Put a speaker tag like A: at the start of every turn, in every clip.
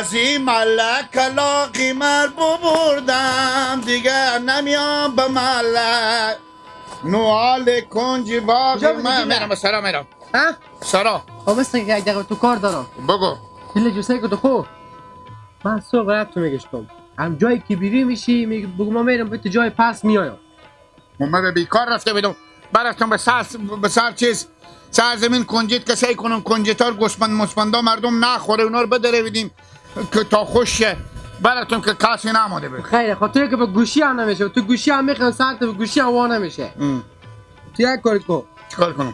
A: از این ملک کلاقی مر ببردم، دیگه نمیام به ملک. نوال کنج باقی من میرم به سرا میرم.
B: ها؟
A: سرا.
B: خب مثل که یک دقیقه تو کار دارم.
A: بگو.
B: دل جوسه که تو خوب. من صبح رفت تو میگشتم. هم جایی که بیری میشی میگه بگو ما میرم به تو جای پس میایم.
A: من به بیکار رفته بودم. برفتم به سر چیز سرزمین کنجید که سعی کنم کنجیتار گوسفند مسفندا مردم نخوره اونا رو بدره بدیم که تا خوش شه. براتون که کسی نماده بود.
B: خیره خاطر که با گوشی هم نمیشه. تو گوشی هم میخوان سر تو گوشی هم وا نمیشه. تو یک کار کن.
A: چیکار کنم؟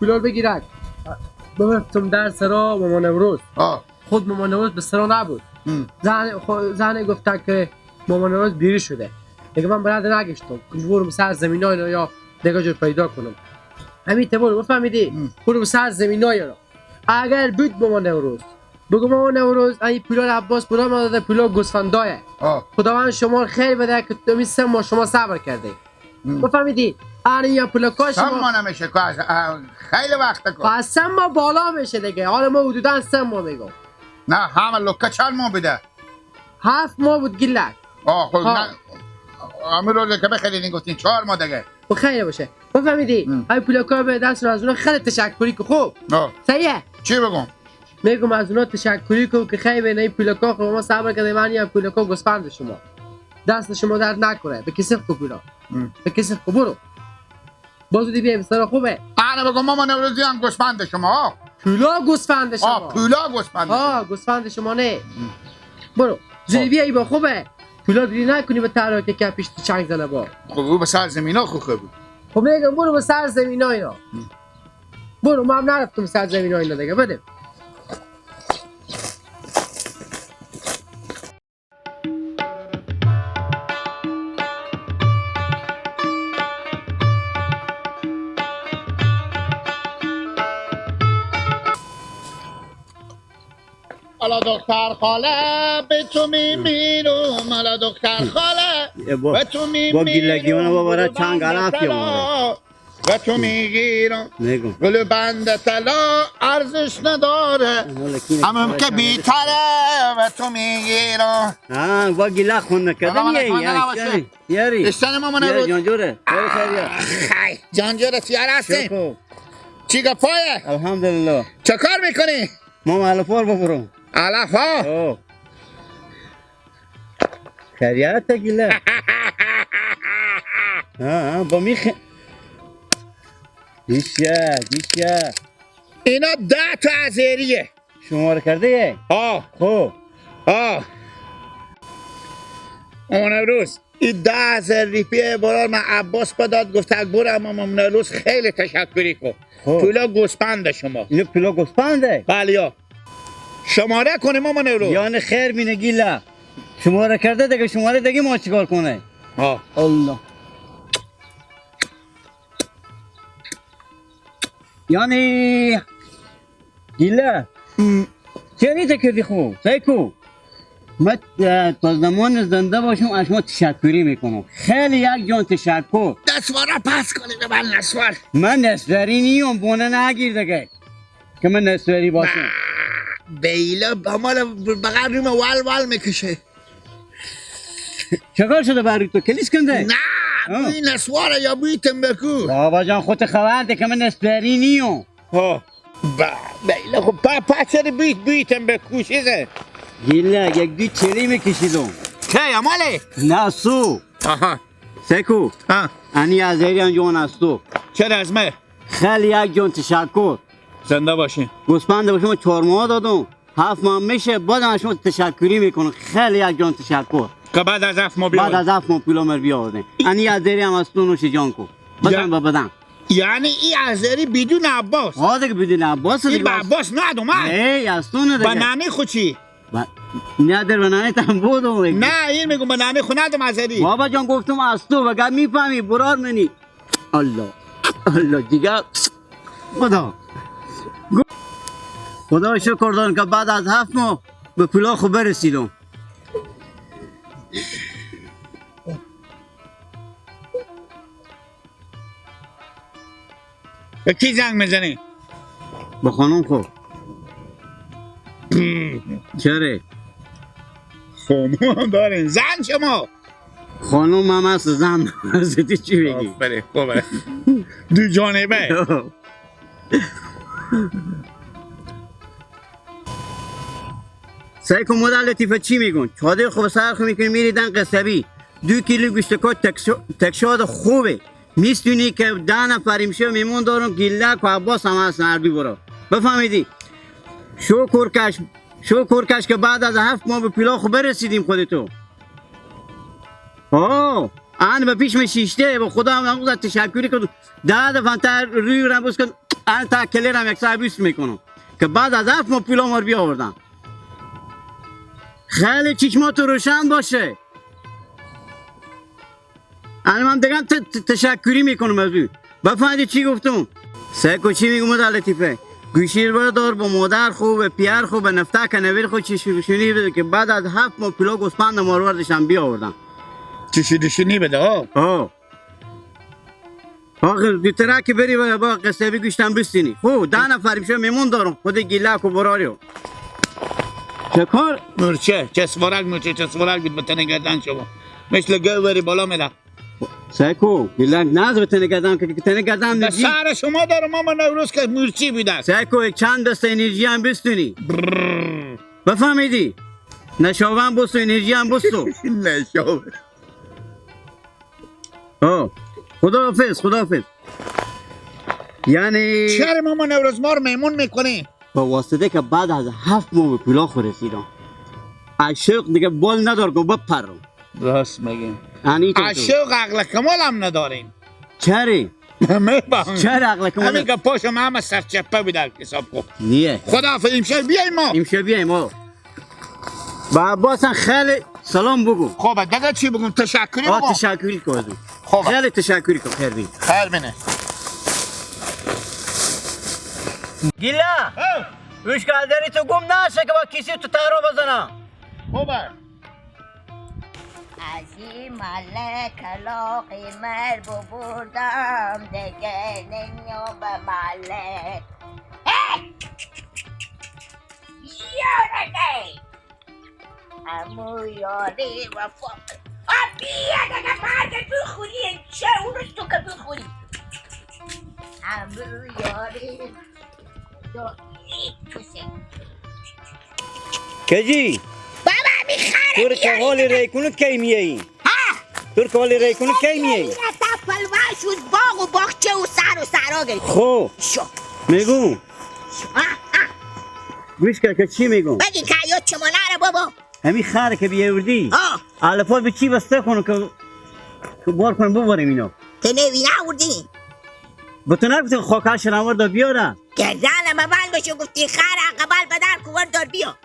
B: پولا بگیرک. ببرتم در سرا مامان نوروز. خود مامان نوروز به سرا نبود. زن گفته که مامان نوروز بیری شده. دیگه من برات نگشتم. برم سر زمینای یا دیگه جور پیدا کنم. همین تو برو بفهمیدی؟ برو سر زمینای رو. اگر بود مامان نوروز بگو مامان نوروز این پولا عباس برام داده، پولا گوسفندایه. خداوند شما خیر بده که تو 3 ماه شما صبر کرده. بفهمیدی؟ آره یا پولا کاش
A: شما ما نمیشه که خیلی وقت که
B: پس 3 ماه بالا میشه دیگه. حالا ما حدودا 3 ماه میگم.
A: نه همه لکه چند ماه بوده؟
B: 7 ماه بود گیلک.
A: خب نه همین روزی که بخریدین گفتین 4 ماه دیگه.
B: خیر باشه. بفهمیدی؟ ای پولا به دست رو از اونها خیلی تشکری که خوب. صحیحه؟
A: چی بگم؟
B: میگم از اونا تشکری کو که خیلی به این پولاکا خب ما صبر کردیم. من یا پولاکا گوسفند شما دست شما درد نکنه. به کسی کو پولا به کسی کو برو بازو دی بیا سر خوبه.
A: انا بگم مامان نوروزی هم گوسفند شما.
B: پولا گوسفند شما.
A: پولا گوسفند.
B: گوسفند شما نه. برو زودی بیا با خوبه. پولا دیگه نکنی به ترا که کپیش تو چنگ زنه با.
A: خب او به سر زمینا خوبه بود.
B: خب میگم برو به سر زمینا اینا. برو ما هم نرفتم سر زمینا اینا دیگه بده.
A: الا دختر خاله به تو میمیرم، الا دختر خاله به تو میمیرم،
C: با گیلگیانو بابا چنگ علف یا
A: به تو میگیرم، گل بند طلا ارزش نداره، همون که بیتره به تو میگیرم.
C: با گیله خون نکردن یاری
A: اشتن مامان بود
C: جانجوره.
A: خیلی جانجوره سیار هستیم. چی گپایه؟
C: الحمدلله.
A: چه کار میکنی؟
C: ما علفار ببرم.
A: علف ها؟
C: خیریت گیله. ها با میخ دیشه دیشه.
A: اینا 10 تا ازریه.
C: شماره کرده؟ خب.
A: مامان نوروز این 10,000 ریپیه برار من عباس بداد گفت برم مامان نوروز خیلی تشکری کن. پولا گوسپند شما.
C: اینو پولا گوسپنده؟
A: بله یا. شماره کنه مامان نوروز.
C: یعنی خیر بینه گیله. شماره کرده دیگه شماره دیگه ما چیکار کنه؟ الله. یعنی گیله چه کردی خوب؟ سیکو من تا زمان زنده باشم از شما تشکری میکنم. خیلی یک جان تشکر.
A: دستوارا پس کنی به من نسوار.
C: من نسواری نیم بونه نگیر دیگه که من نسواری باشم.
A: بیلا مال بغل روم وال وال میکشه.
C: چکار شده برای تو؟ کلیس کنده؟
A: نه بوی نسواره یا بوی تنبکو.
C: بابا جان خودت خبر ده که من نسواری نیم.
A: بیلا خب پا چرا بوی تنبکو چیزه؟
C: گیله یک دو چلی میکشیدم.
A: چه اماله؟
C: نه سو.
A: آها
C: سکو. انی ازری انجان از تو.
A: چرا از من؟
C: خیلی یک جان تشکر.
A: زنده باشین.
C: گوسفند به شما 4 ماه دادم. 7 ماه میشه بعد از شما تشکری میکنم. خیلی یک جان تشکر.
A: که بعد از 7 ماه بیاورد.
C: بعد از 7 ماه پولامر بیاوردین. انی ازری هم از تو نوش جان کو. بدن به بدن.
A: یعنی این ازری بدون عباس.
C: ها دیگه بدون عباس
A: دیگه. این به عباس ندوم.
C: ای از تو نه دیگه.
A: به ننه خو چی؟
C: نه در بنانه تم بودم.
A: نه این میگم بنانه خو ندم ازری.
C: بابا جان گفتم از تو وگر میفهمی برار منی. الله الله دیگه خدا خدا شکر دارم که بعد از 7 ماه به پولا خو برسیدم.
A: به کی زنگ میزنی؟
C: به خانم خو. چرا؟
A: خانم دارین زن شما؟
C: خانم هم هست زن هست. چی بگی؟
A: آفرین خوبه دو جانبه.
C: سعی کن مادر لطیفه چی میگون؟ چادر خوب سر خو میکنی میری دن قصبی 2 کیلو گوشت کات تکشاد خوبه میستونی که 10 نفر امشب میمون دارم گیلک و عباس هم هستن هر دو برا بفهمیدی؟ شو کورکش که بعد از 7 ماه به پیلا خوب برسیدیم خودتو. آه آن به پیش شیشته به خدا هم هم تشکری کن 10 دفعه تا روی رم بوس کن آن تا کلرم یک ساعت بیست میکنم که بعد از 7 ماه پیلا ما رو بیاوردن. خیلی چشمات روشن باشه. آن من دیگه تشکری میکنم از او. بفهمیدی چی گفتم؟ سعی چی میگم مادر لطیفه؟ گوشی رو دار با مادر خوب به پیار خوب به نفته کنویر خود چشمی بده که بعد از 7 ماه پیلا گوسفند مارواردشم بیاوردن.
A: چشیدشینی بده ها.
C: آه آخه دوتره که بری با قصه گوشتم بستینی. خب 10 نفر میشه میمون دارم خود گیلک و براریو. چه کار؟
A: مورچه چسبارک مورچه چسبارک بود به تن گردن شما مثل گوری بالا میره.
C: سیکو گیلک ناز به تن گردن که تن گردن
A: به سر شما دارم ماما نوروز که مورچی بوده.
C: سیکو چند دست انرژی هم بستونی بفهمیدی؟ نشاوم بستو انرژی هم بستو.
A: نشاوم.
C: آه خداحافظ خداحافظ. یعنی
A: چرا ماما نوروز ما رو میمون میکنی؟
C: با واسطه که بعد از 7 ماه به پیلا خو رسیدم عشق دیگه بال ندار که بپرم.
A: راست میگیم عشق عقل کمال هم نداریم.
C: چرا؟ چرا عقل کمال؟
A: همین که پاشم همه سرچپه بوده حساب کن.
C: نیه
A: خداحافظ امشب بیایم ما.
C: امشب بیایم ما با عباس خیلی سلام بگو.
A: خب دیگه چی بگم؟ تشکری بگم.
C: تشکری کن.
A: خب
C: خیلی تشکری کن. خیر بینه
A: خیر بینه.
C: گیلا روش کالدری تو گم نشه که با کسی تو تارو بزنم.
A: خوبه.
D: از این مله کلاقی مر ببردم دیگه نمیام به مله. یارده امو یاری وفا بیا دیگه بعد بخوری چه اون روز تو که بخوری امو یاری
C: کجی؟
D: بابا میخره
C: تو که حال ری کنو کی میایی؟ تو که حال ری کنو کی میایی؟
D: تا پلوه شد باغ و باغچه و سر و سرا گرفت.
C: خب
D: شو
C: میگم گوش کن که چی میگم؟
D: بگی که یاد چما نره بابا.
C: همین خره که بیاوردی علفات به چی بسته کنو که بار کنم ببریم اینو.
D: که نوی نوردی؟
C: به تو نگفتم خاکش نورد بیارم.
D: گردنم اول بشو گفتی خر قبل بدر کوور دار بیا.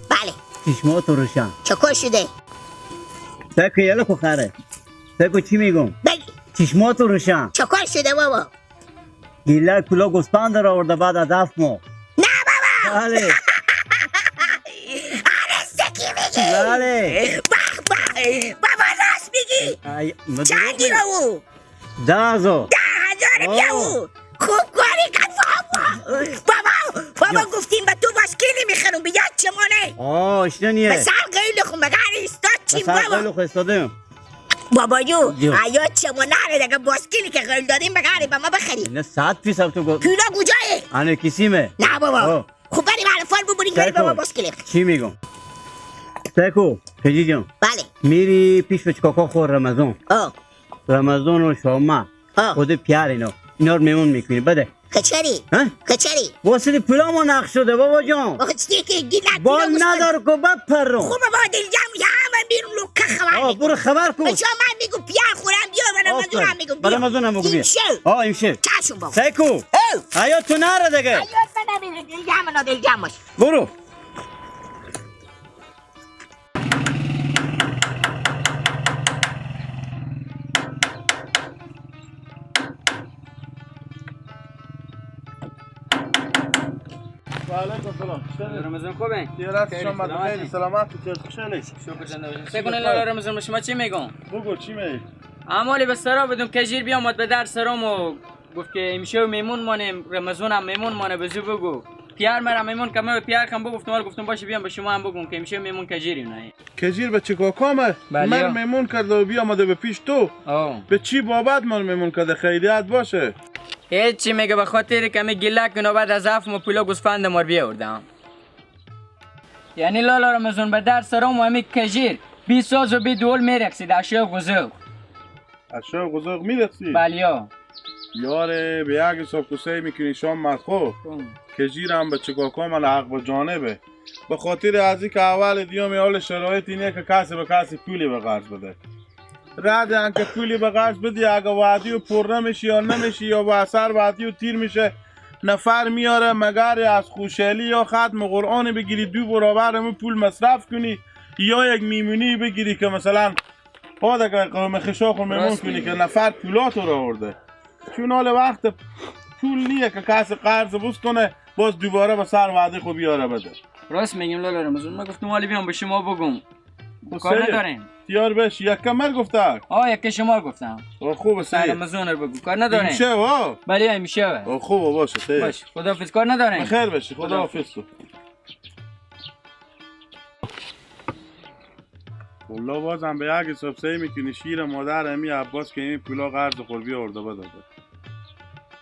D: بله
C: چشمات روشن.
D: چکار شده؟
C: سکو یلا کو خره. سکو چی میگم؟
D: بگی
C: چشمات روشن.
D: چکار شده بابا؟
C: گیله کلا گوسفند را آورده بعد از 7 ماه.
D: نه بابا.
C: بله.
D: آره سکی میگی.
C: بله.
D: بخ بخ بابا راست میگی. چندی رو او؟
C: 10,000.
D: 10,000 بیا او. خوب کاری کن بابا. بابا بابا گفتیم به تو باسکیلی میخرم بیاد چمانه.
C: آه اشتنیه.
D: به سر قیل خون بگر ایستاد چیم بابا.
C: به سر قیل خون ایستادیم.
D: بابا جو آیا چما نره دیگه باسکیلی که قیل دادیم بگری به ما بخری.
C: نه 100% تو گفت.
D: پیلا کجایه؟
C: آنه کسیمه.
D: نه بابا. خب بریم علفال ببریم بریم بابا باسکیلی.
C: چی میگم؟ سکو خیلی جان.
D: بله.
C: میری پیش به کاکا خور رمضان. رمضان و شما خود پیار اینا اینا رو میمون میکنی بده.
D: کچری کچری
C: واسه پولامو نقش شده بابا جان.
D: آخه چی که گیلک
C: بال ندار که بپرم.
D: خب بابا دل جمع همه بیرون لوکه خبر.
C: برو خبر کن.
D: شما من میگم پیار خورم بیا برای رمضان میگم بیا.
C: برای رمضان هم بگو بیا. امشب.
D: چشم بابا.
C: سیکو. آیا تو نره دیگه.
D: آیا تو نمیره دل جمع نه دل جمع باش.
C: برو.
E: رمضان خوبه؟
F: یه شما بخیر سلامت خوشحالی.
E: شکر زنده باشید. سکن الله رمضان شما چی میگم؟
F: بگو چی میگی؟
E: اعمالی به سرا بدم که ژیر بیامد به در سرام و گفت که امشب میمون مانیم رمضان هم میمون مانه بزو بگو. پیار مرا میمون که من پیار کم بگفتم ولی گفتم باشه بیام به شما هم بگم که میشه میمون کجیریم نه
F: کجیر به چیکاکا من میمون کرده و بیامده به پیش تو. به چی بابت من میمون کرده؟ خیریت باشه.
E: هیچی میگه به خاطر که می گله کنه بعد از هفت ماه پولا گوسفند مار بیاوردم. یعنی لالا رمضان به در سرام و همی کجیر بی ساز و بی دول میرقصید اشیا غزوق.
F: اشیا غزوق میرقصید؟
E: بله یا.
F: یاره به یک حساب کسه میکنی شام مدخو کجیر هم به چکاکا من حق به جانبه به خاطر از اینکه اول دیام حال شرایط اینه که کسی به کسی پولی به قرض بده. رد هم که پولی به قرض بدی اگه وعدی و پر نمیشی یا نمیشی یا با اثر وعدی و تیر میشه نفر میاره مگر از خوشحالی یا ختم قرآن بگیری دو برابر مو پول مصرف کنی یا یک میمونی بگیری که مثلا پاده که قوم خشاخ میمون کنی که نفر پولاتو رو آورده. چون حال وقت پول نیه که کسی قرض بستونه باز دوباره به سر وعده خو بیاره بده.
E: راست میگیم لالا رمضان من گفتم حالی بیام به شما بگم کار نداریم.
F: تیار بش یک کمر گفته.
E: آه یک شما گفتم.
F: خوبه سید.
E: رمضان رو بگو کار نداریم.
F: میشه وا.
E: بله میشه.
F: خوبه باشه سید.
E: باش خداحافظ کار نداریم.
F: بخیر باشی خداحافظ تو. والله بازم به یک حساب سعی میکنی شیر مادر امی عباس که این پولا قرض خور بیاورده بده.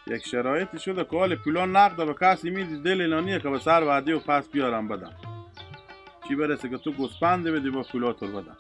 F: یک شرایطی شده که حال پولا نقد به کسی میدی دل اینانیه که به سر وعده و پس بیارم بدم. چی برسه که تو گوسپنده بدی با پولا تو بدم.